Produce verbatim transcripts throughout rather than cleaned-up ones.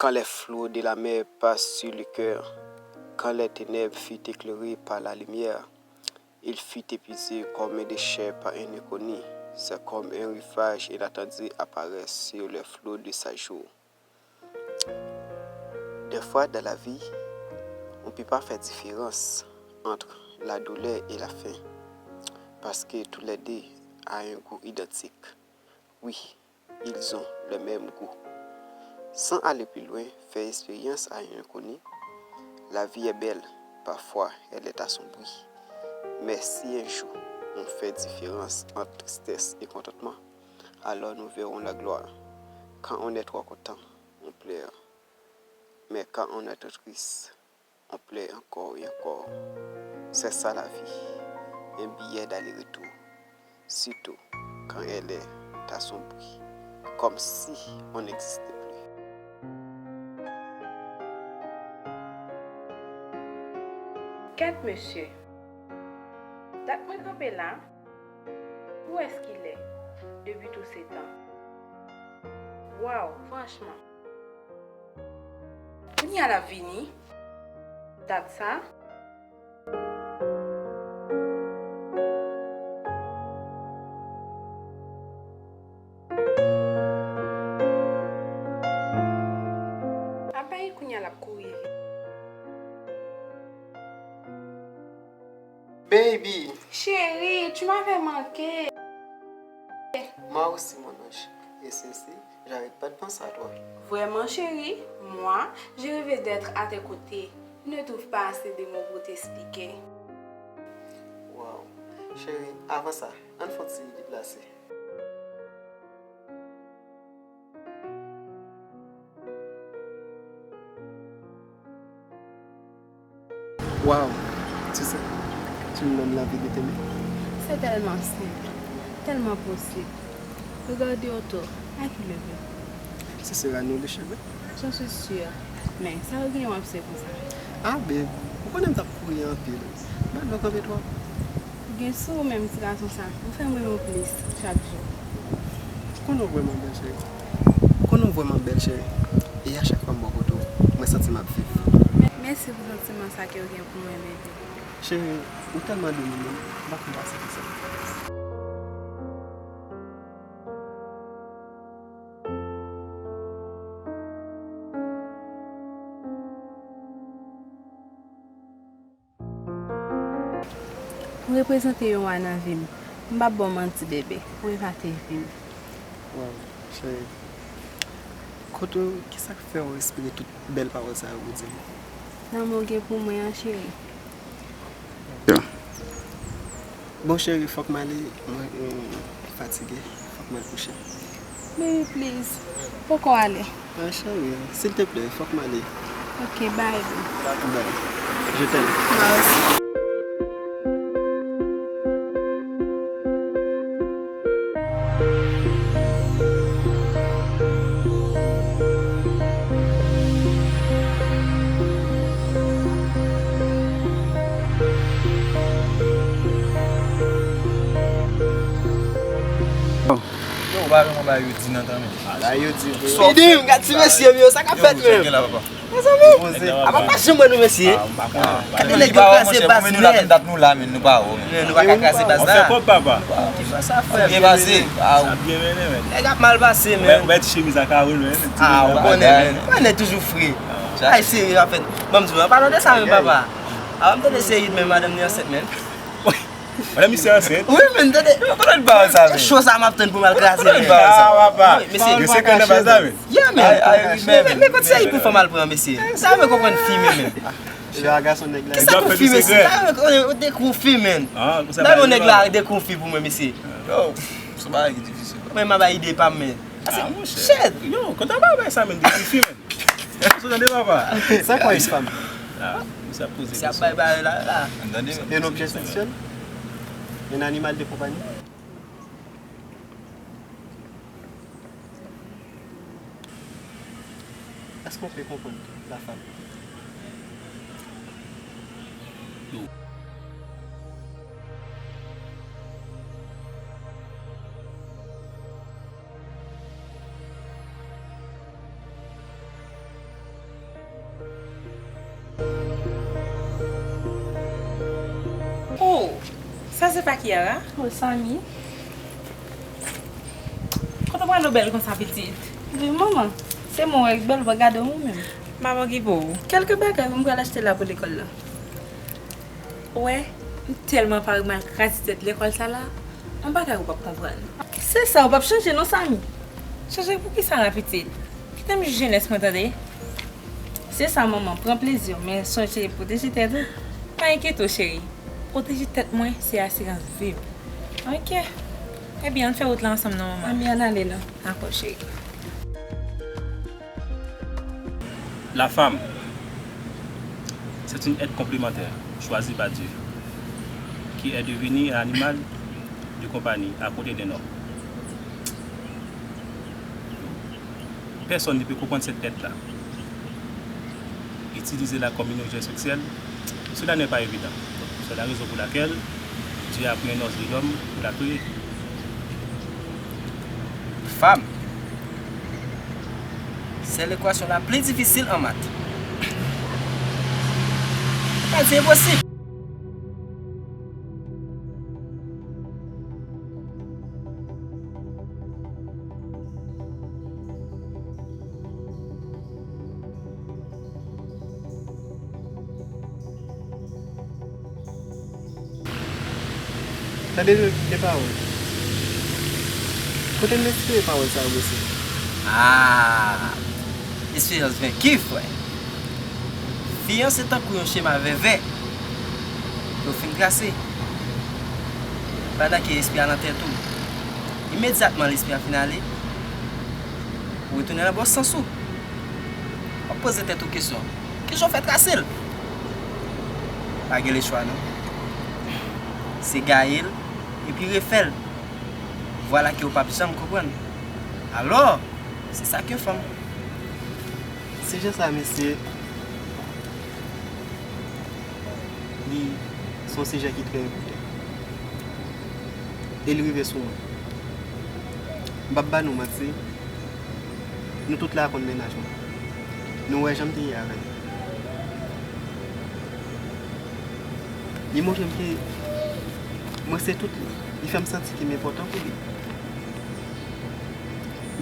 Quand les flots de la mer passent sur le cœur, quand les ténèbres furent éclairées par la lumière, il fut épuisé comme un déchet par un inconnu. C'est comme un rivage inattendu apparaît sur les flots de sa joue. Des fois dans la vie, on ne peut pas faire différence entre la douleur et la faim, parce que tous les deux ont un goût identique. Oui, ils ont le même goût. Sans aller plus loin, faire expérience à un inconnu, la vie est belle, parfois elle est assombrie. Mais si un jour on fait différence entre tristesse et contentement, alors nous verrons la gloire. Quand on est trop content, on pleure. Mais quand on est trop triste, on pleure encore et encore. C'est ça la vie, un billet d'aller-retour, surtout quand elle est assombrie, comme si on n'existait plus. Kèt mesye, dat mwen kanpe la, où est-ce qu'il est depuis tous ces temps? Waw, franchman. Kounye a l ap vini. Dat sa. Apa e kounye a l ap kouri vini? Baby! Chérie, tu m'avais manqué. Moi aussi, mon ange. Et ceci, j'arrête pas de penser à toi. Vraiment, chérie, moi, je rêvais d'être à tes côtés. Je ne trouve pas assez de mots pour t'expliquer. Wow. Cheri, avan sa, ann fè yon ti deplase. Waw, tu sais, tu me donnes l'envie de t'aimer. C'est tellement simple, tellement possible. Regarde autour, à qui le veut? Ce sera nous le chemin. J'en suis sûre. Men, sa w genyen w ap se konsa? Ah, babe, ou konnen m t ap kouri anpil. M pa t vle w kanpe twòp. Ou gen sou ou menm ti gason sa. Ou fè m renmen w plis chak jou. Ou konnen w vrèman bèl, cheri. Ou konnen w vrèman bèl, cheri. E a chak fwa m bò kote w, mwen santi m ap viv. Mèsi pou santiman sa ke w gen pou mwen, bebe. Cheri, ou tèlman dou nan men m, m pa konn pase pou sa. Ou reprezante yon wa nan vi m. M p ap ba w manti, bebe. Ou epate vi m. Waw, cheri. Kote w, kisa k fè w enspire tout bèl pawòl sa yo pou di m? Lanmou w gen pou mwen an, cheri. Bon, cheri, fòk m ale. Mwen, mm, fatige. Fòk m al kouche. Baby, please. Poko ale. Ah, cheri, silteplè, fòk m ale. Ok, bye, boo. Bye. Je t'aime. Moi aussi. Yo, ou pa renmen bagay yo di nan tan men. Bagay yo di vre. Pidim, gad ti mesye m yo, sa k ap fèt menm? Mezanmi, apa pa janm wè nou mesye? Gade nèg yo kraze bas nèt. Dat nou la, men nou pa wo, men. Nou pa ka kraze bas la. Fè kòb, papa. Kisa sa fè? Byen pase. Sa byen mennen, men. Nèg ap mal pase, men. Mwen ti chemiz ak kawon, men. Ah, ou konnen, men. Mwen nèg toujou fre. Ay, serye, an fèt. Ban m di w, an palan de sa, men, papa. Avan m tande se Yid, men madanm ni ansent, men. Madanm misye ansent? Wi, men, tande. Yo, kote l ba w sa, men? Cho sa m ap tann pou m al kraze, men. Ah, papa. Wi, mesye. Yo se kòb nan baz la, men. Yeah, men. Men, men, kote se Yid pou fanm al pran, mesye? Sa mwen konprann fi, men, men. Yo a gason nèg la. Kisa pou fi, mesye? Sa mwen konprann, ou dekou fi, men. Ah, konsa. Nan yon nèg la dekou fi pou mwen, mesye. Yo, se bagay ki difisil. Mwen, m a bay ide pa m, men. Ah, mon chè. Shit. Yo, kontan pa bay sa, men, dekou fi, men. Èske w tande, papa? C'est quoi une femme? Ah, misye ap poze Se ap bay bagay la, la. Un objet sexuel? Un animal de compagnie? Est-ce qu'on peut comprendre la femme? Sa se pa Kiara? O, Samy. Kote w prale w bèl konsa, pitit? Wi, manman. Se mwen w wè k bèl, w pa gade w ou menm. Manman ki pou ou. Kèlke bagay pou m pral achte la pou lekòl la. Ou wè, m tèlman pare m al kraze tèt lekòl sa la, yon bagay ou p ap konprann. Se sa, ou p ap chanje non, Samy. Chanje pou ki sa la, pitit? Kite m jwi jenès mwen, tande. Se sa, manman, pran plezi w, men sonje pwoteje tèt ou. Pa enkyete w, cheri. Pwoteje tèt mwen, se asirans vi m. Ok. Ebyen, ann fè wout la ansanm non, manman. Ebyen, ann ale non. Dakò, cheri. La femme, c'est une aide complémentaire choisie par Dieu, qui est devenue un animal de compagnie à côté d'un homme. Personne ne peut comprendre cette aide-là. Utiliser la comme un objet sexuel, cela n'est pas évident. C'est la raison pour laquelle Dieu a pris un os de l'homme pour la créer. Femme, c'est l'équation la plus difficile en maths. Sa se enposib. Tande de, de pawòl. Kote m enspire pawòl sa yo, mesye? Ah! Esperyans venki, frè. Fiyanse tankou yon chema vèvè ke w fin trase. Pandan ke espri a nan tèt ou. Imedyatman lespri a fin ale, ou retounen nan bon sans ou. W ap poze tèt ou kesyon, kijan w fè trase l? Pa gen lechwa non. Se gaye l, epi refè l. Vwala ke w p ap janm konprann. Alò, se sa k yon fanm. Sijè sa, mesye, li se yon sijè ki trè enpòtan. E li rive sou mwen. M p ap ba nou manti, nou tout la konn mennaj mwen. Nou wè jan m te ye avè l. Li montre m ke mwen se tout li. Li fè m santi ke m enpòtan pou li.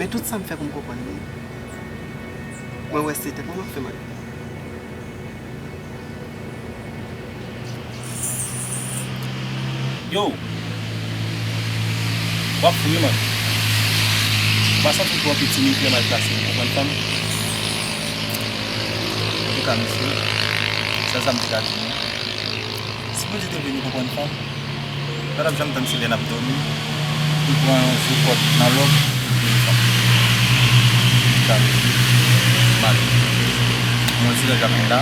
Men tout sa m fè pou m konprann li, mwen wè se tèt mwen m ap fè mal. Yo! W ap fou wi, man. Ou pa santi w twò piti, ni trè mal plase pou konprann fanm? Antouka, mesye, sèl sa m te ka di nou, si Bondye te vle nou konprann fanm, pa t ap janm tann se lè n ap dòmi, pou pran yon zo kòd nan lòk, pou touye fanm. Antouka, mesye, m ale. Mwen se lè k ap vin la.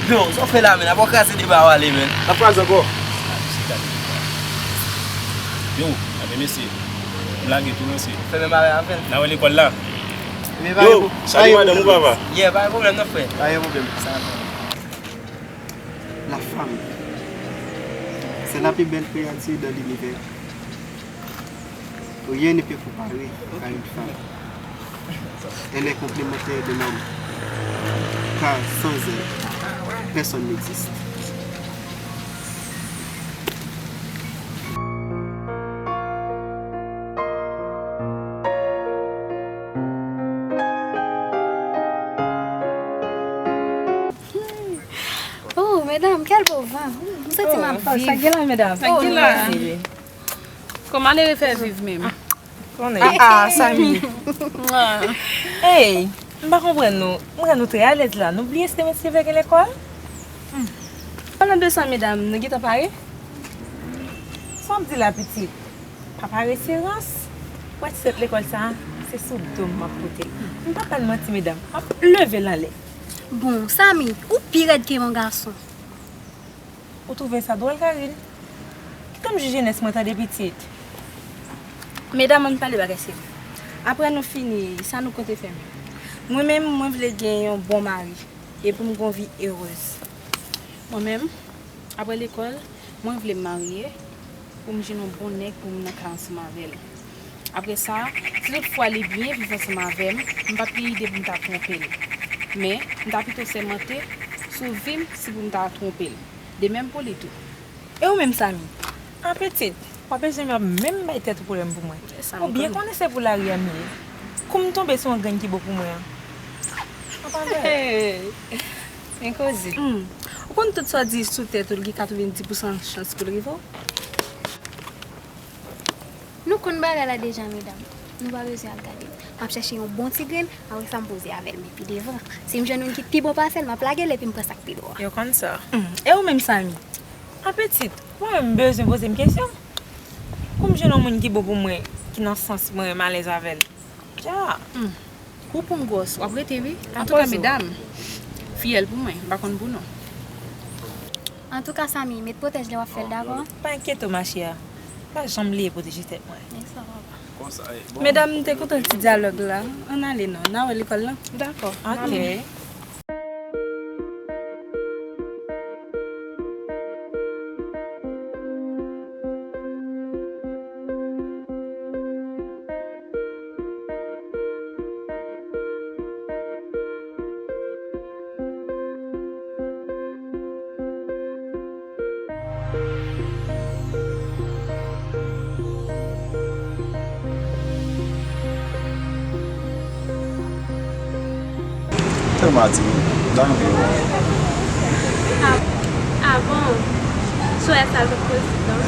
Yo, sa w fè la, men? N ap kraze deba w ale, men. N ap kraze ankò. Yo, enben, mesye, m lage tou, mesye. Fèmen bagay avè l. N a wè lekòl la. Yo, salye madanm ou, papa. Yeah, pa gen pwoblèm, non, frè. Pa gen pwoblèm. Sa va. La femme, c'est la plus belle créature dans l'univers. Rien ne peut comparer à une femme. Elle est complémentaire de l'homme, car sans elle, personne n'existe. Oh, medam, kèl bon van. M santi m ap viv. Sa gen la, medam? Sa gen la? Kòman nou refè viv menm? Konnen. Ah, ah, Samy. Hey, m pa konprann nou. M wè nou trè alèz la. Nou bliye se demen Silvè gen lekòl? Palan de sa, medam, nou gentan pare? Sa w ap di la, pitit? Pa pare se rans. Wè ti sèt lekòl sa a, se sou do m m ap pote l. M pa pral manti, medam. M ap leve l anlè. Bon, Samy, ou pi rèd ke yon gason. Ou twouve sa dwòl, Karine? Kite m jwi jenès mwen, tande, pitit. Medam, ann pale bagay serye. Apre nou fini, sa nou konte fè menm? Mwen menm, mwen vle gen yon bon mari, epi m gon vi erez. Mwen menm, apre lekòl, mwen vle m marye, pou m jwenn yon bon nèg pou m nan kay ansanm avè l. Apre sa, si tout fwa li byen viv ansanm avè m, m p ap gen ide pou m ta twonpe l. Men, m ta pito sèmante sou vi m si pou m ta twonpe l. De menm pou li tou. E ou menm, Samy? Ah, pitit, w ap bezwen ap menm bay tèt ou pwoblèm pou mwen. Ou byen konnen se pou lari a m ye. Kou m tonbe sou yon grenn ki bon pou mwen an. An pa vre? Men koze. Hmm. Ou konn tout sa w di sou tèt ou, l gen katrevenndis pousan chans pou l rive w? Nou konn bagay la deja, medam. Nou pa bezwen al gade. M ap chèche yon bon ti grenn, apre sa m poze avè l, men pi devan. Si m jwenn youn ki pi bon pase l, m ap lage l epi m pran sa k pi dwòl. Yo konn sa. Hmm. E ou menm, Samy? Ah, pitit, mwen menm m bezwen poze m kesyon. Kou m jwenn yon moun ki bon pou mwen, ki nan sans mwen, m alèz avè l. Dja. Hmm. Ou pon gwòs, w ap rete wi. Antouka, medam, fiyèl pou mwen, m pa konn pou nou. Antouka, Samy, met pwotèj lè w ap fè l, dakò? Pa enkyete w, machè. Pa janm bliye pwoteje tèt mwen. Medam, m te kontan ti dyalòg la. Ann ale non, n a wè lekòl lan. Dakò. Ok. Tèlman atire m, m ta anvi wè w. Ah, ah bon? Sou wè sa l pa posib, non?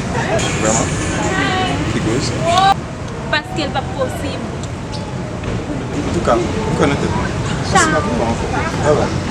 Vrèman? Ki koz? Paske l p ap posib. Antouka, m kwè nan tèt mwen. Mèsi, m ap wè w ankò. Bye bye.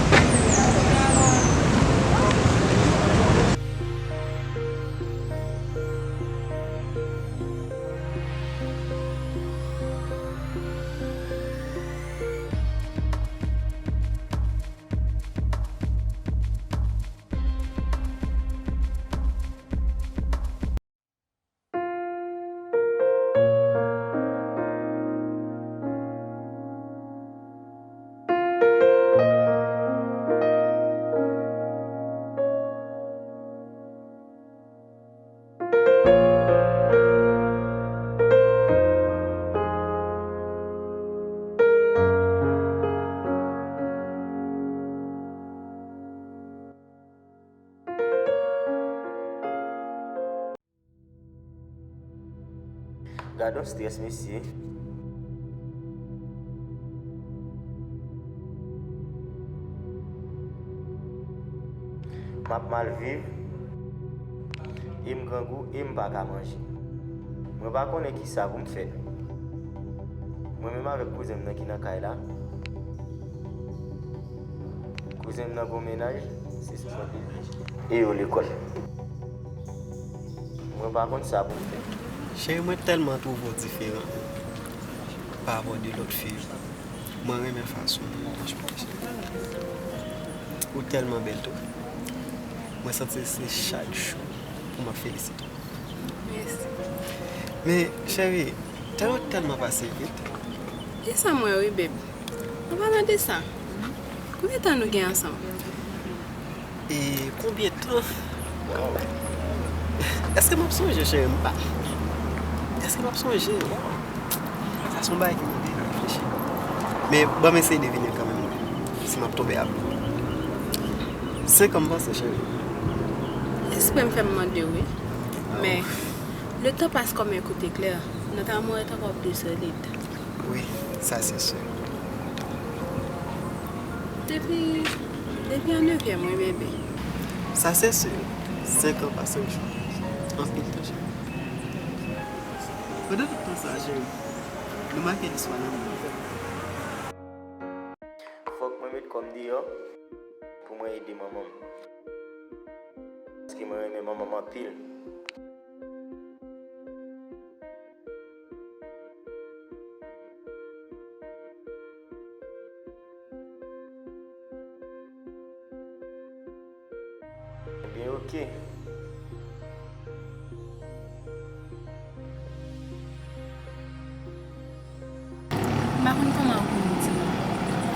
Gadon strès, mesye. M ap mal viv, e m grangou, e m pa ka manje. Mwen pa konnen kisa pou m fè. Mwen menm avèk kouzen m nan ki nan kay la. Kouzen m nan gon mennaj, se sou kont li. E yo lekòl. Mwen pa konn sa pou m fè. Cheri, mwen tèlman twouve w diferan pa rapò de lòt fi yo. Mwen renmen fason w aji. Ou tèlman bèl tou. Mwen santi se chak jou pou m ap felisite w. Mèsi. Men, cheri, tan yo tèlman pase vit. E sa m wè wi, babe. An palan de sa, konbyen tan nou gen ansanm? E konbyen tan? Èske m ap sonje, cheri? M pa. Èske m ap sonje? Sa se yon bagay ki mande reflechi. Men, ban m eseye devine l kanmenm, si m ap tonbe avè w. Senk an m panse, cheri. Espre m fè m mande w, wi. Men, le temps passe comme un coup d'éclair. Notre amour est encore plus solide. Wi, sa se si. Depi, depi an nevyèm, wi, bebe. Sa se si. Senk an pase yon jou. Anpil tan, cheri. Pandan tout tan sa a, cheri, nou make listwa lanmou nou. Fòk mwen met kò m deyò pou mwen ede manman m. Paske mwen renmen manman m anpil. Ebyen, oke. M pa konn kòman pou m di w,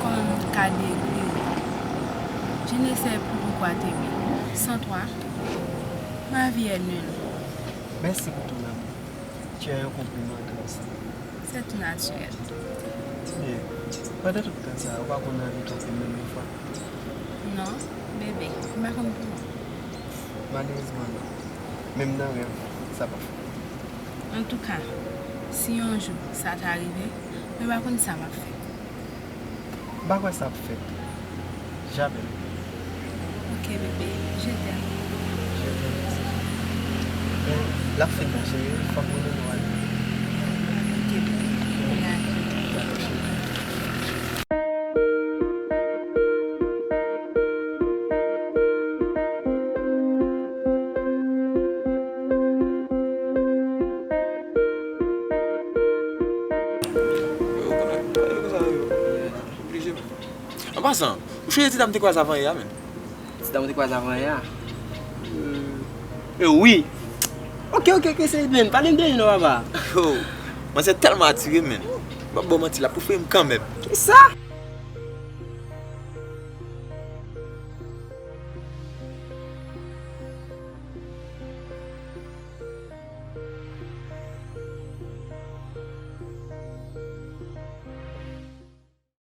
kòman m ka dekri w. Je ne sais plus pourquoi t'aimer. Sans toi, ma vie est nulle. Merci pour ton amour. Tu es un compliment à ton sang. C'est tout naturel. Byen, pandan tout tan sa a, ou pa konn anvi twonpe m menm yon fwa? Non, bebe, m pa konn pou ou. Malerezman, non. Menm nan rèv, sa pa fèt. Antouka, si yon jou sa ta rive, mwen pa konn sa m ap fè. M pa kwè sa ap fèt. Jamè. Ok, bébé, je t'aime. Je t'aime aussi. Men, l ap fin nan, cheri, fòk mwen mennen w ale. Ok, bébé, mwen ale. Dakò, cheri. Yo, konnen, pale konsa, yo. Oblije, men. An pasan, ou sonje ti dam te kwaze avanyè a, men? Ti dam te kwaze avanyè a? Eh, wi. Ok, ok, ok, se men. Pale m de li non, papa. Oh, manzè tèlman atire m, men. M p ap ba w manti, l ap ofri m kanmenm. Kisa?